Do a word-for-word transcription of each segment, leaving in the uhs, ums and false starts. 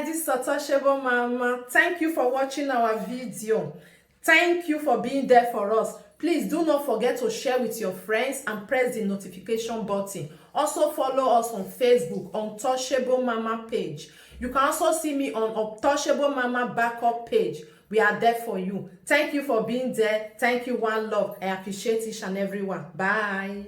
This is Untouchable Mama. Thank you for watching our video. Thank you for being there for us. Please do not forget to share with your friends and press the notification button. Also follow us on Facebook, Untouchable Mama page. You can also see me on Untouchable Mama backup page. We are there for you. Thank you for being there. Thank you, one love. I appreciate each and every one. Bye.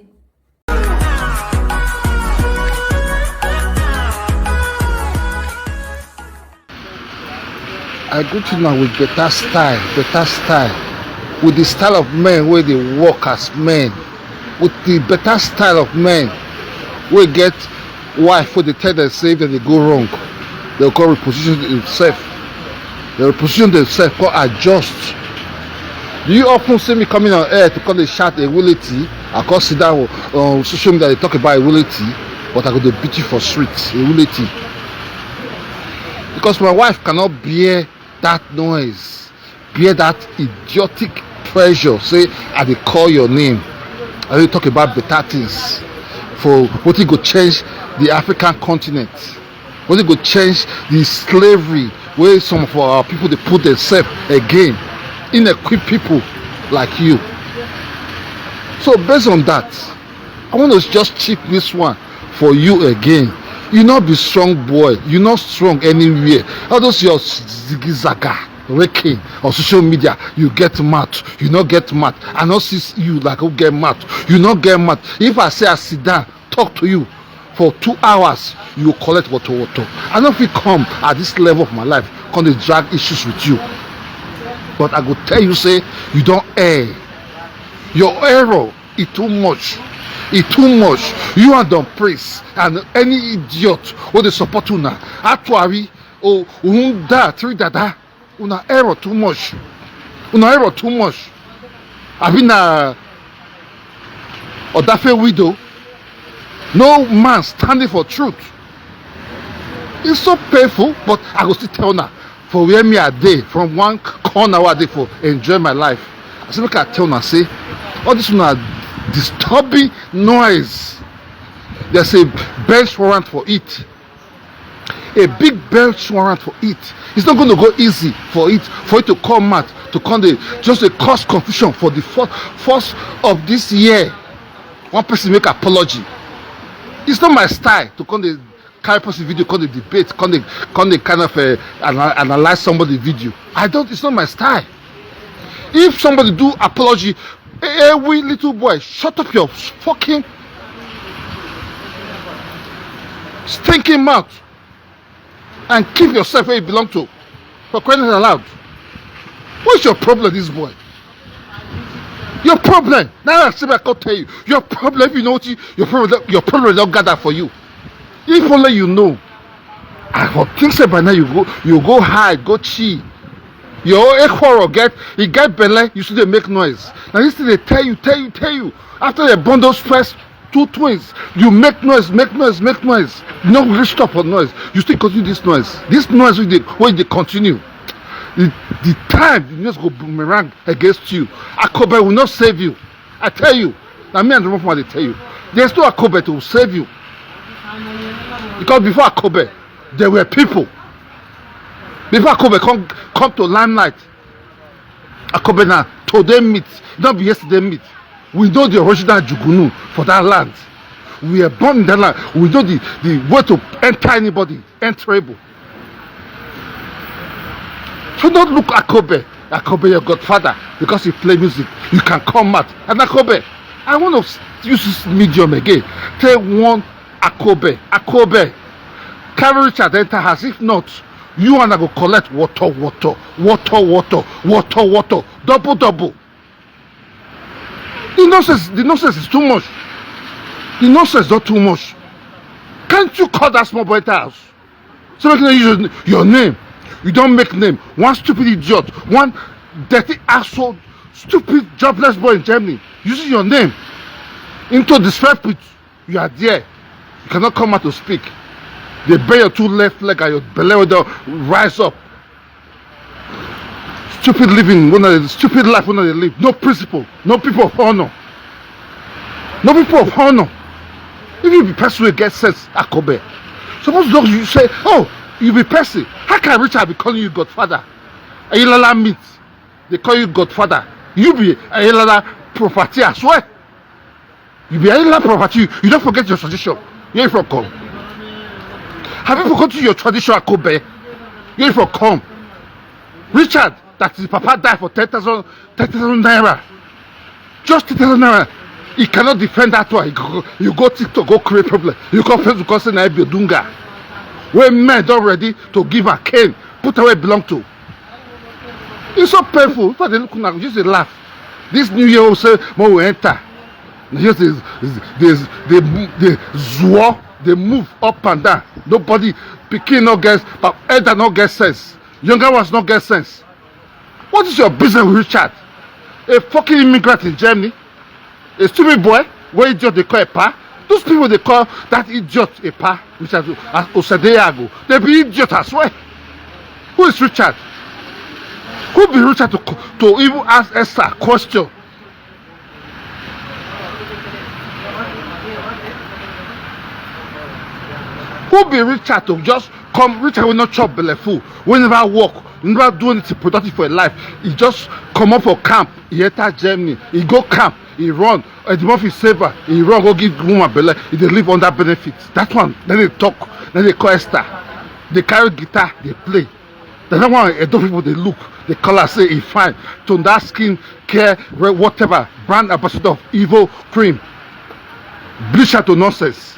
I go to now with better style, better style, with the style of men where they work as men, with the better style of men where get wife for the tell them say if they go wrong, they'll call reposition themselves. They reposition themselves, call adjust. Do you often see me coming on air to call a shout a willity? I call sit down on social media, they talk about a willity, but I go to beat you for streets, a willity. Because my wife cannot bear that noise, bear that idiotic pressure. Say, I dey call your name. I dey talk about better things for what it go change the African continent, what it go change the slavery where some of our people they put themselves again, inequipped people like you. So based on that, I want to just chip this one for you again. You not be strong boy. You not strong anywhere. All those your zigizaga raking on social media, you get mad. You not get mad. I not see you like who get mad. You not get mad. If I say I sit down, talk to you for two hours, you collect water water. I don't feel come at this level of my life, come dey drag issues with you. But I go tell you say you don't err. Your error is too much. It's too much. You and Don Prince and any idiot wey dey support una. Actually, oh, Unda, Three Dada, una error too much. Una error too much. Abi na Odafe widow? No man standing for truth. It's so painful, but I go still tell una for where me I dey, from one corner where I dey for enjoy my life. I say make I tell una say all this una disturbing noise. There's a bench warrant for it. A big bench warrant for it. It's not going to go easy for it, for it to come out to come dey just dey cause confusion for the first, first of this year. One person make apology. It's not my style to come dey carry person video, come dey debate, come dey, come dey kind of uh, ana- analyze somebody video. I don't. It's not my style. If somebody do apology, hey, hey, we little boy, shut up your fucking stinking mouth and keep yourself where you belong to. For crying out loud, what's your problem, this boy? Your problem. Now I say I can't tell you. Your problem, if you know what you, your problem, your problem don't gather for you. If only you know. I for think say by now you go, you go hide, go cheat. Your equal get, he get belle, you still dey make noise. Now this thing they tell you, tell you, tell you. After they bundle stress, two twins, you make noise, make noise, make noise. You no really stop for noise. You still continue this noise. This noise wey dey wey dey continue. The, the time you just go boomerang against you. Akobe will not save you. I tell you. Na me and Rufus dey tell you. There's no Akobe to save you. Because before Akobe, there were people. Before Akobe come come to limelight, Akobe na today meet, not be yesterday meet. We know the original Jugunu for that land. We are born in that land. We know the, the way to enter anybody, enterable. So don't look Akobe, Akobe your godfather, because you play music, you can come out. And Akobe, I want to use this medium again. Tell one Akobe, Akobe, carry Richard enter house. If not, you and I go collect water, water, water, water, water, water, double, double. The nonsense, the nonsense is too much. The nonsense not too much. Can't you call that small boy enter house? So make you no use your, your name. You don't make name. One stupid idiot, one dirty asshole, stupid jobless boy in Germany using your name into disrespect with you are there. You cannot come out to speak. They bear your two left leg and your belly will rise up. Stupid living, one of the stupid life, one of the live. No principle, no people of honor. No people of honor. If you be person who get sense, Akobe. Suppose those you say, oh, You be person. How can Richard be calling you godfather? Ayilala meet. They call you godfather. You be Ayilala property as well. You be Ayilala property. You, you don't forget your tradition. Where you from come? Have you forgotten your tradition, Akobe? Where you from come? Richard, that his papa died for ten thousand, ten thousand naira. Just ten thousand naira. He cannot defend that one. You go, you go TikTok, go create problem. You come Facebook, come say na Dunga. Where men don ready to give a cane, put away belong to. It's so painful. If I dey look now, just dey laugh. This new year, we say more we enter. Na just dey, dey, dey, dey zuo, dey move up and down. Nobody, pikin no get, but elder no get sense. Younger ones no get sense. What is your business with Richard? A fucking immigrant in Germany? A stupid boy wey idiot dey call Epa? Those people dey call that idiot Epa, Mister Osedeyago, they be idiot as well. Who is Richard? Who be Richard to, to even ask Esther question? Who be Richard to just come? Richard will not chop belle full, we never work, never do anything productive for your life. He just come up for camp, he enter Germany, he go camp, he run. Eddie Murphy save her, he run go give woman belle, he dey live under benefits. That one, then they talk, then they call Esther. They carry guitar, they play. That's why Edo people they look, they call her say he fine. Tonda skin care, whatever, brand ambassador of evil cream. Bleach her to nonsense.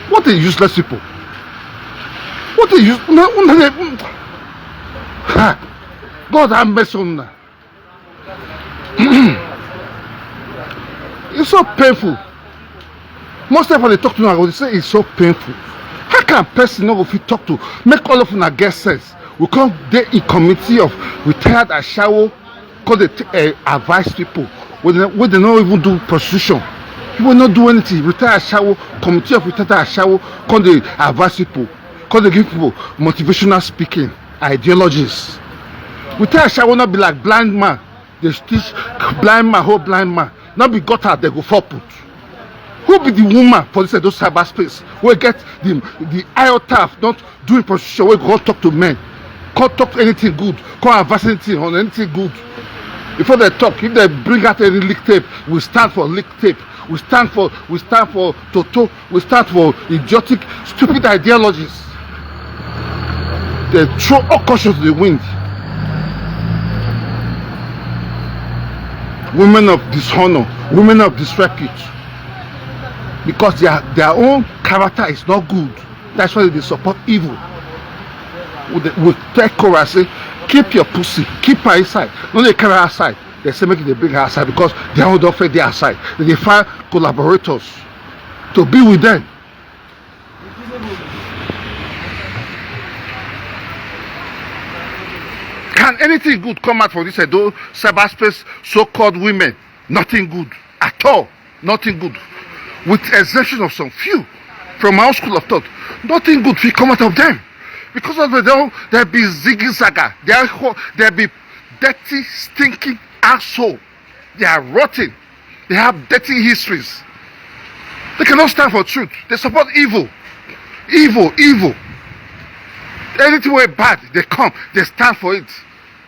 What a useless people. What a use no, no, no, ha. God have mercy on her. It's so painful. Most of they talk to me, I go say it's so painful. How can person not go fit talk to make all of una get sense? We come dey in committee of retired ashawo, come dey uh, advise people wey they, wey they no even do prostitution. People no do anything. Retired ashawo, committee of retired ashawo, come dey advise people, come dey give people motivational speaking ideologies. Retired ashawo not be like blind man. They teach blind man, whole blind man. Not be gutter they go for put. Who be the woman for this Edo cyberspace? We get the the iota of not doing prostitution. We go talk to men. Can't talk anything good. Can't advance anything on anything good. Before they talk, if they bring out any leak tape, we stand for leak tape. We stand for we stand for Toto. We stand for idiotic, stupid ideologies. They throw all caution to the wind. Women of dishonor, women of disrepute, because their their own character is not good. That's why they support evil. We, we tell Korah say, keep your pussy, keep her inside. No, they carry her outside. They say make they bring her outside because they don't fit their side. They find collaborators to be with them. Can anything good come out from this Edo cyberspace so-called women? Nothing good at all. Nothing good, with exception of some few from my own school of thought. Nothing good will come out of them because of the, they be ziggy zaga. They are they be dirty, stinking asshole. They are rotten. They have dirty histories. They cannot stand for truth. They support evil. Evil, evil. Anything way bad, they come, they stand for it.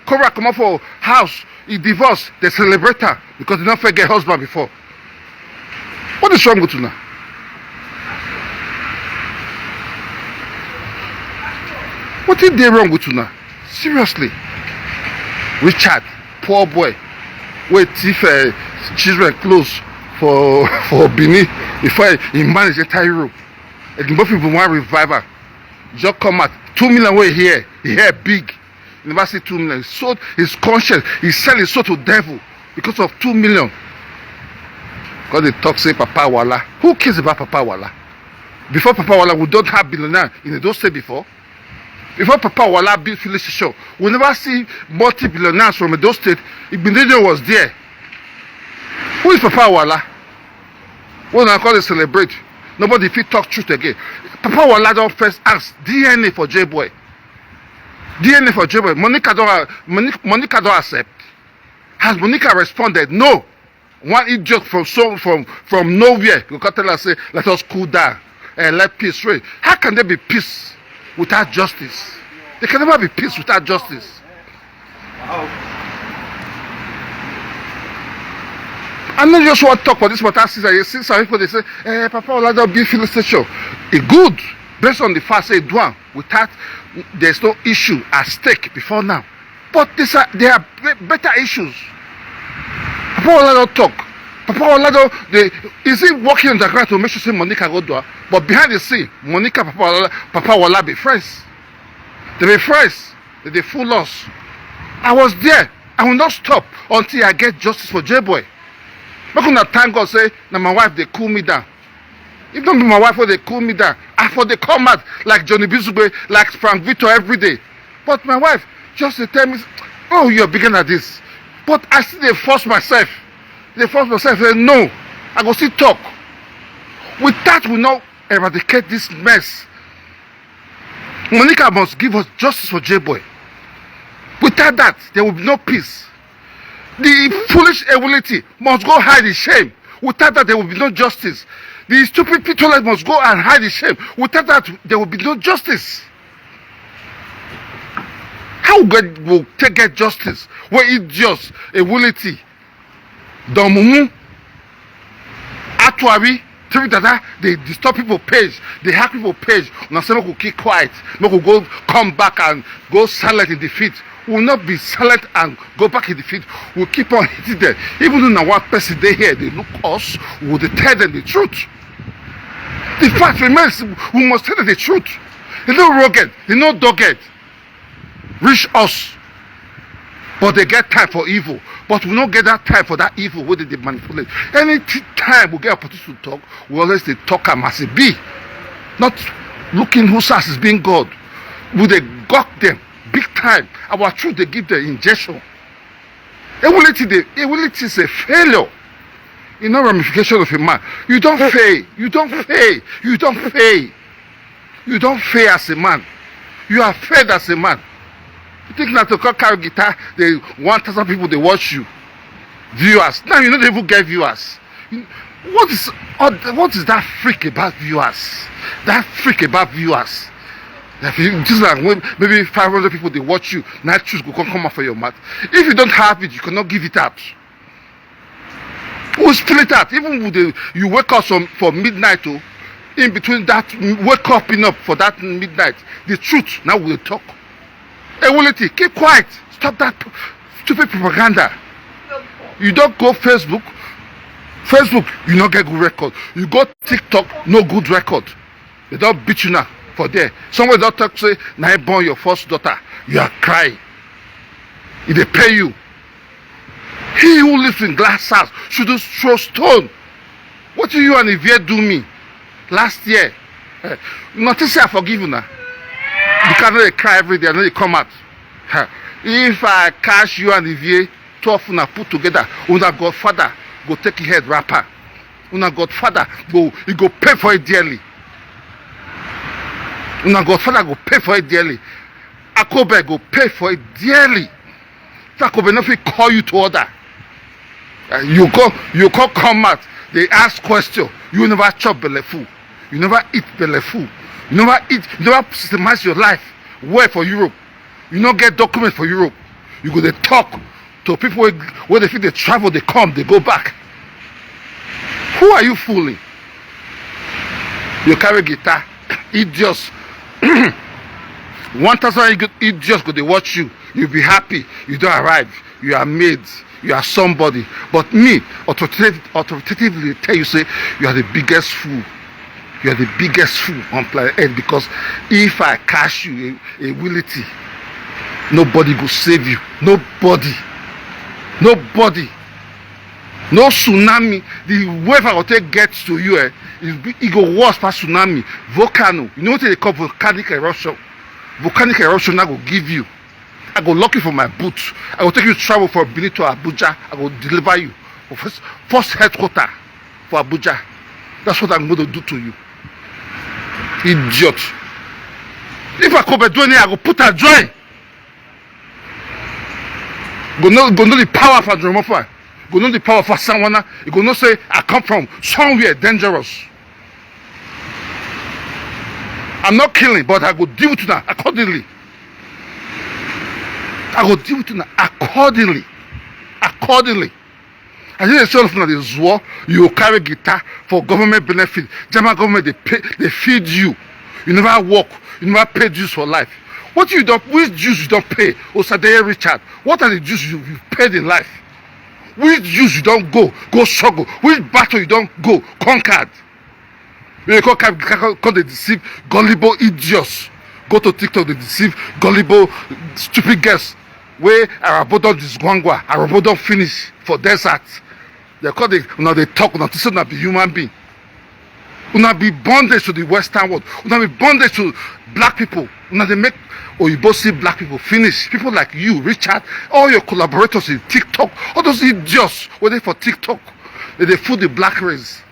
Korah come up for house, he divorce, they celebrate her because they don't get husband before. What is wrong with you now? What is there wrong with you now? Seriously. Richard, poor boy, wey thief uh, children clothes for for Benin before he manage enter Europe. Edinburgh people wan revival. Just come out. Two million wey here, he hair big. He never see two million. He sold his conscience. He sell his soul to devil because of two million. God dey talk say Papa Wala. Who cares about Papa Wala? Before Papa Wala, we don't have billionaire in Edo State before. Before Papa Wala built filling station, we never see multi-billionaires from Edo State. Igbinedion was there. Who is Papa Wala? When I call it celebrate, nobody fit talk truth again. Papa Wala don first ask D N A for J-Boy. D N A for J-Boy. Monica don Monica, Monica don accept. Has Monica responded? No. One idiot from so from from nowhere go come tell us say let us cool down and let peace reign. How can there be peace? without justice. There can never be peace without justice. I no just wan talk for this matter since I see some people dey say, eh, Papa Ola don build filling station. E good, based on the fact say e do am without, there's no issue at stake before now. But this are, there are be- better issues. Papa Ola don talk. Papa Ola don dey, is he working on the ground to make sure say Monica go do am? But behind the scene, Monica, Papa Ola, Papa Ola be friends. They be friends. They dey fool us. I was there. I will not stop until I get justice for J-Boy. Make una thank God say na my wife dey cool me down. If not be my wife wey dey cool me down, I for dey come out like Johnny Bizugbe, like Frank Victor every day. But my wife just dey tell me, "Oh, you're bigger than this." But I still dey force myself. Dey force myself say, "No, I go still talk." With that, we no eradicate this mess. Monica must give us justice for J-Boy. Without that, there will be no peace. The foolish Ewiliti must go hide in shame. Without that, there will be no justice. The stupid Petrolet must go and hide in shame. Without that, there will be no justice. How we go take get justice wey idiot Ewiliti, Don Mumu, Atuari, Tiri Dada dey disturb people page, dey hack people page? Una say make we keep quiet, make we go come back and go silent in defeat. We will not be silent and go back in defeat. We will keep on hitting them. Even though na one person dey here dey look us, we go dey tell them the truth. The fact remains, we must tell them the truth. They no rugged, they no dogged reach us. But they get time for evil. But we no get that time for that evil wey dem dey manipulate. Any time we get opportunity to talk, we always dey talk am as e be. Not looking whose ass is being God. We dey gawk them big time. Our truth dey give them injection. Ewiliti dey, Ewiliti is a failure. E no ramification of a man. You don fail. You don fail. You don fail. You don fail as a man. You have failed as a man. You think na to come carry guitar, the one thousand people dey watch you, viewers. Now you no dey even get viewers. You- What is what, what is that freak about viewers? That freak about viewers. That you, this is like when maybe five hundred people dey watch you. Now truth go come come out for your mouth. If you don't have it, you cannot give it out. We spill it out. Even with the, you wake up some for midnight, oh, in between that, wake up enough for that midnight. The truth now we dey talk. Ewiliti, keep quiet. Stop that p- stupid propaganda. You don't go Facebook. Facebook, you no get good record. You go TikTok, no good record. They don't beat you now for there. Somebody don't talk say, "Na him born your first daughter." You are crying. If they pay you, he who lives in glass house should throw stone. What do you and Ivie do me last year? Eh, nothing say I forgive you now. The car no dey cry every day, I no dey come out. Eh, if I catch you and Ivie, two of una put together, una godfather go take your head wrapper. Una godfather go, he go pay for it dearly. Una godfather go pay for it dearly. Akobe go pay for it dearly. Akobe no fit call you to order. Uh, you go, you go come out. They ask question. You never chop belle full. You never eat belle full. You never eat. You never systemize your life well for Europe. You no get document for Europe. You go dey talk to people wey, wey dey fit dey travel, dey come, dey go back. Who are you fooling? You carry guitar, idiots. One thousand idiots go dey watch you. You be happy. You don arrive. You are made. You are somebody. But me, authoritative, authoritatively tell you say you are the biggest fool. You are the biggest fool on planet Earth, because if I catch you, a, a Ewiliti, nobody go save you. Nobody. Nobody. No tsunami. The wave I go take get to you, eh, it, be- it go worse pass tsunami. Volcano. You know what they call volcanic eruption? Volcanic eruption I go give you. I go lock you for my boot. I go take you travel from Benin to Abuja. I go deliver you for first, first headquarter for Abuja. That's what I'm going to do to you. Idiot. If I come do anything, I go put a join. Go know, go know the power for Dromofa. Go know the power for Sanwana. You go know say I come from somewhere dangerous. I'm not killing, but I go deal with una accordingly. I go deal with una accordingly. Accordingly. I think the son of una dey zuo, you go carry guitar for government benefit. German government dey pay, dey feed you. You never work, you never pay dues for life. What you don, which dues you don pay? Osadeye Richard, what are the dues you, you paid in life? Which dues you don go, go struggle? Which battle you don go, conquered? You come, come, come, come dey deceive gullible idiots. Go to TikTok, dey deceive gullible, stupid girls. Wey Arabo don disgwangwa, Arabo don finish for desert. They call the, una dey talk, una think say una be human being. Una be bondage to the Western world. Una be bondage to black people. Una dey make Oyibo see black people finish. People like you, Richard, all your collaborators in TikTok, all those idiots wey dey for TikTok, they dey fool the black race.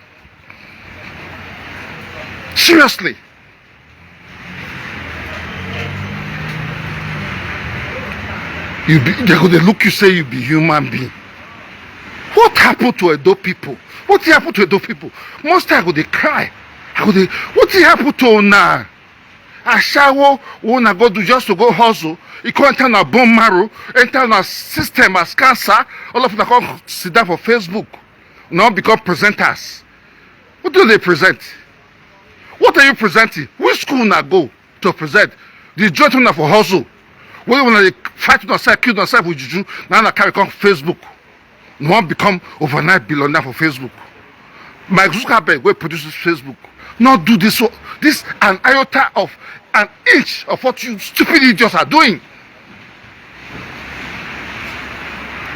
Seriously. You be, they go dey look you say you be human being. What happened to Edo people? What happened to Edo people? Most time I go dey cry. I go dey, what happened to una? Ashawo, wey una go do just to go hustle. E come enter una bone marrow, enter una system as cancer. All of una come sit down for Facebook. Now become presenters. What do they present? What are you presenting? Which school una go to present? The joint una for hustle. Wey una dey fight una sef, kill una sef with juju, na una carry come Facebook. Una wan become overnight billionaire for Facebook. Mark Zuckerberg wey produce this Facebook, no do this, so this an iota of an inch of what you stupid idiots are doing.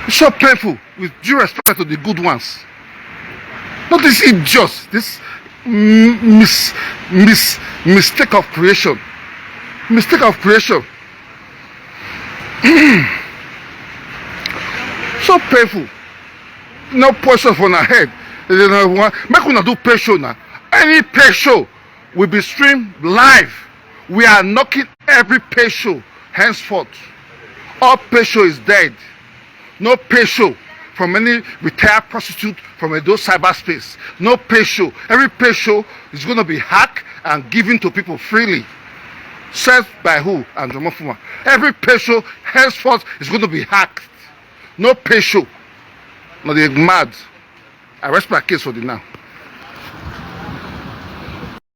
It's so painful, with due respect to the good ones. Not this idiot, this m-, mis-, mis-, mistake of creation. Mistake of creation. So painful. No pressure for una head. They don't want, make una do pay show now. Any pay show will be streamed live. We are knocking every pay show henceforth. All pay show is dead. No pay show from any retired prostitute from Edo cyberspace. No pay show. Every pay show is going to be hacked and given to people freely. Served by who? Andrew Mofuma. Every pay show henceforth is going to be hacked. No pay show. No, they mad. I rest my case for the now.